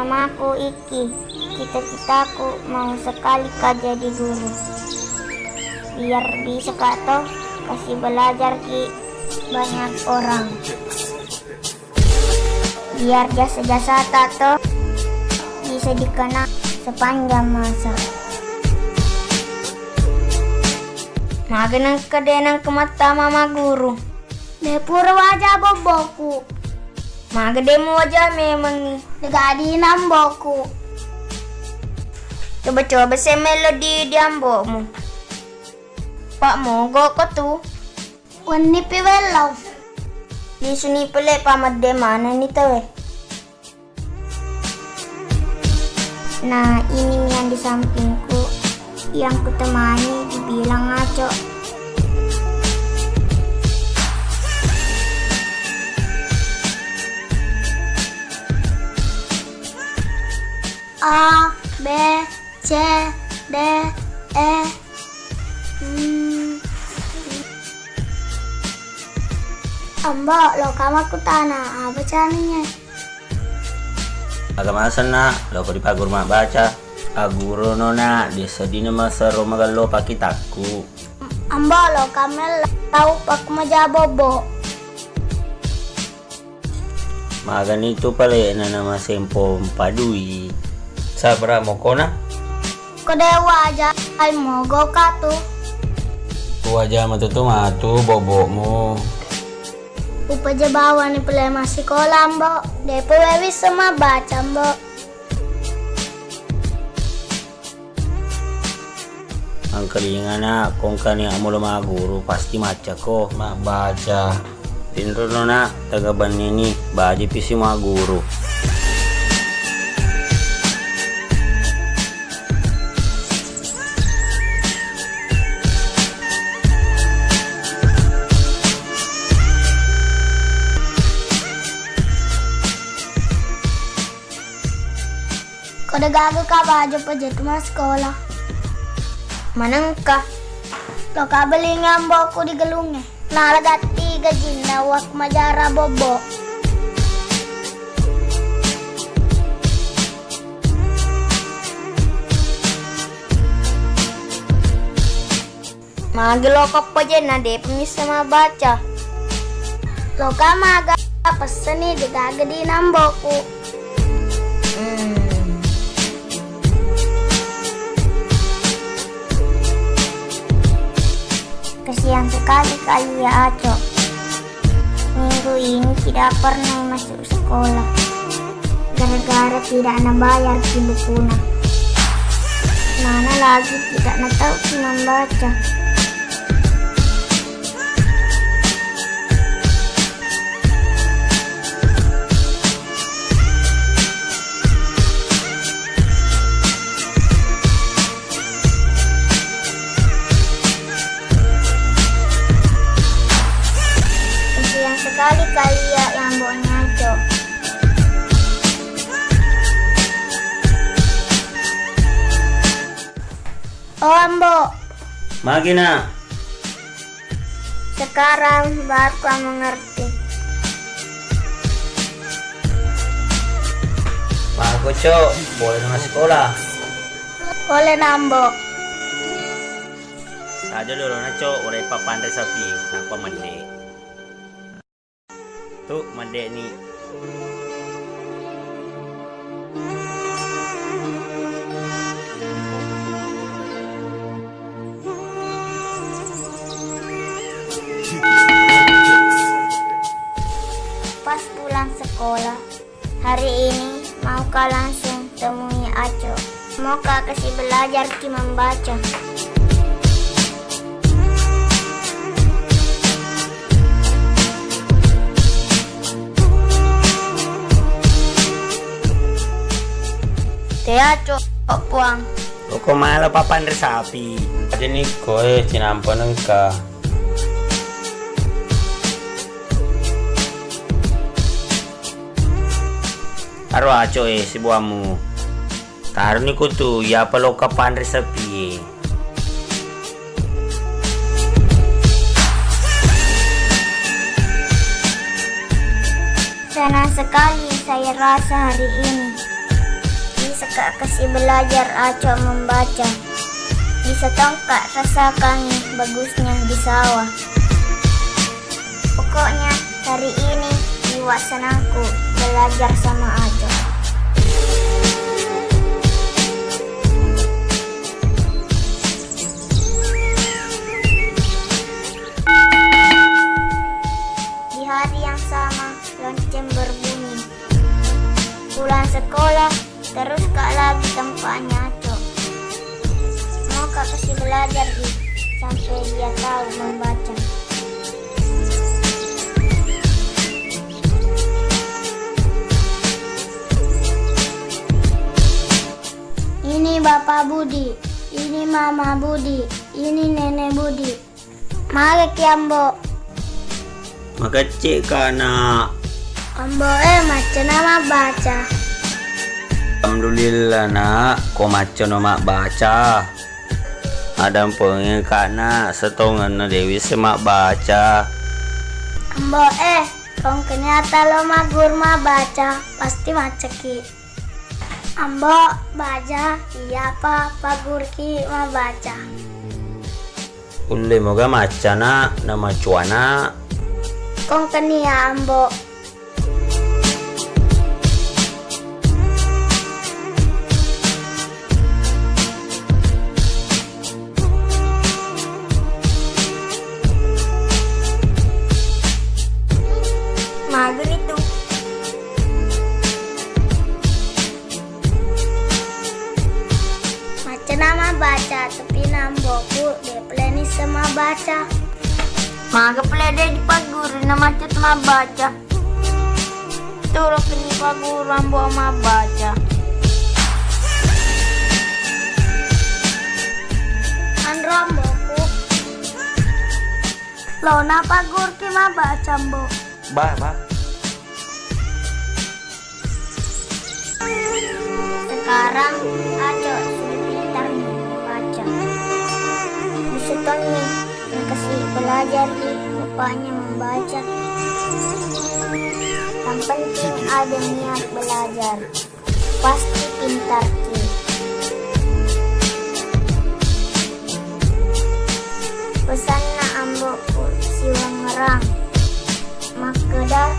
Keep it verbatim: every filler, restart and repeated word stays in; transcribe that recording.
Mamaku iki, cita-citaku mau sekali ka jadi guru. Biar bisa ka to, kasih belajar ki banyak orang. Biar jasa-jasa ta to bisa dikenang sepanjang masa. Maga nengka de nengka mattama maguru. De pura waja bobboku. Maga de muwaja memengngi. Degadi namboku. Coba-coba se melo di, di ambomu. Pak mogok ko tu. Wenni pi wellau. Lisuni pele pamedde manenni tauwe. Nah, ini yang di sampingku yang kutemani dibilang ngaco. A, B, C, D, E. Hmm. Ambo, loka makkutana, apa caninya? Aga masenna, loko di paguru mabbaca. Aguru no nak, dia sedih nama sero magello pakitakku. Ambo, loka mellau pakku maja bobbo. Magani tu pale na nama sempo mpadui. Sabra mokona? Ko de waja ai mogo ka tu. Waja matu tu matu bobokmu. Upaja bawani pale massikola, Mbo. Depa wewi semabbaca, Mbo. Angkalinga nak, kongkani amolo maguru pasti macako. Mabbaca. Tinrono nak, taga bannini, baji pisi maguru. Ko degaga ka baju pajatu massikola. Manengka. Loka belingi amboku di gelungnge. Nala gatti gajinna wakmajara bobbo. Magi loka pajenna depa missa mabbaca. Loka maga pesseni degaga di namboku. Hmm. Kasihan sekali kali ya Aco. Minggu ini tidak pernah masuk sekolah gara-gara tidak nabayar ki bukuna. Mana lagi tidak natau ki membaca. Kasihan sekali kali ya yang baunya, Cok. Oh, Ambo. Magi, Nak? Sekarang baru kau mengerti. Mako, Cok, boleh na sekolah? Boleh na, Ambo. Aja dulu na, Cok, urai papanre sapi, nappa mende. Tu, mende ni. Pas pulang sekolah, hari ini mau ka langsung temui Aco. Mau ka kasih belajar ki membaca. Te Aco, Puang. Loko mala papanre sapi. Aja ni koe cinampa nengka. Aro Aco e sibuammu. Taroni kutu, iyapa loka panre sapie. Senang sekali saya rasa hari ini. Seka kasi belajar Aco membaca. Bisa tongka rasakangi bagusnya di sawah. Pokoknya hari ini iwa senangku belajar sama Aco. Di hari yang sama, lonceng berbunyi. Pulang sekolah, terus ka lagi tempatnya Aco. Mau ka kasi belajar di sampai dia tahu membaca. Ini Bapak Budi, ini Mama Budi, ini Nenek Budi. Magi ki, Ambo? Makecce ka, Nak. Ambo e, macca na mabbaca. Alhamdulillah, Nak, ko macca no mabbaca. Adampengi ka, Nak, setongenna de wisseng mabbaca. Ambo e, kongkeni ata lo maggur mabbaca, pasti maccaki. Ambo, baja, iyapa pagguruki mabbaca? Ulle moga macca, Nak, na macuana. Kongkeni ya, Ambo. Mageri tu. Macca na mabbaca, tapi na amboku de pole nisseng mabbaca. Maga pole de dipagguru na macca mabbaca. Turuki ni pagguru ambo mabbaca. Anro amboku. Lo na pagguruki mabbaca, Ambo. Bah, bah. Sekarang Aco sudah pintar membaca. Bisa tonni yang kasih belajar di bapaknya membaca. Yang penting ada niat belajar. Pasti pintar ki. Pesanna amboku siwangngerang. Makkeda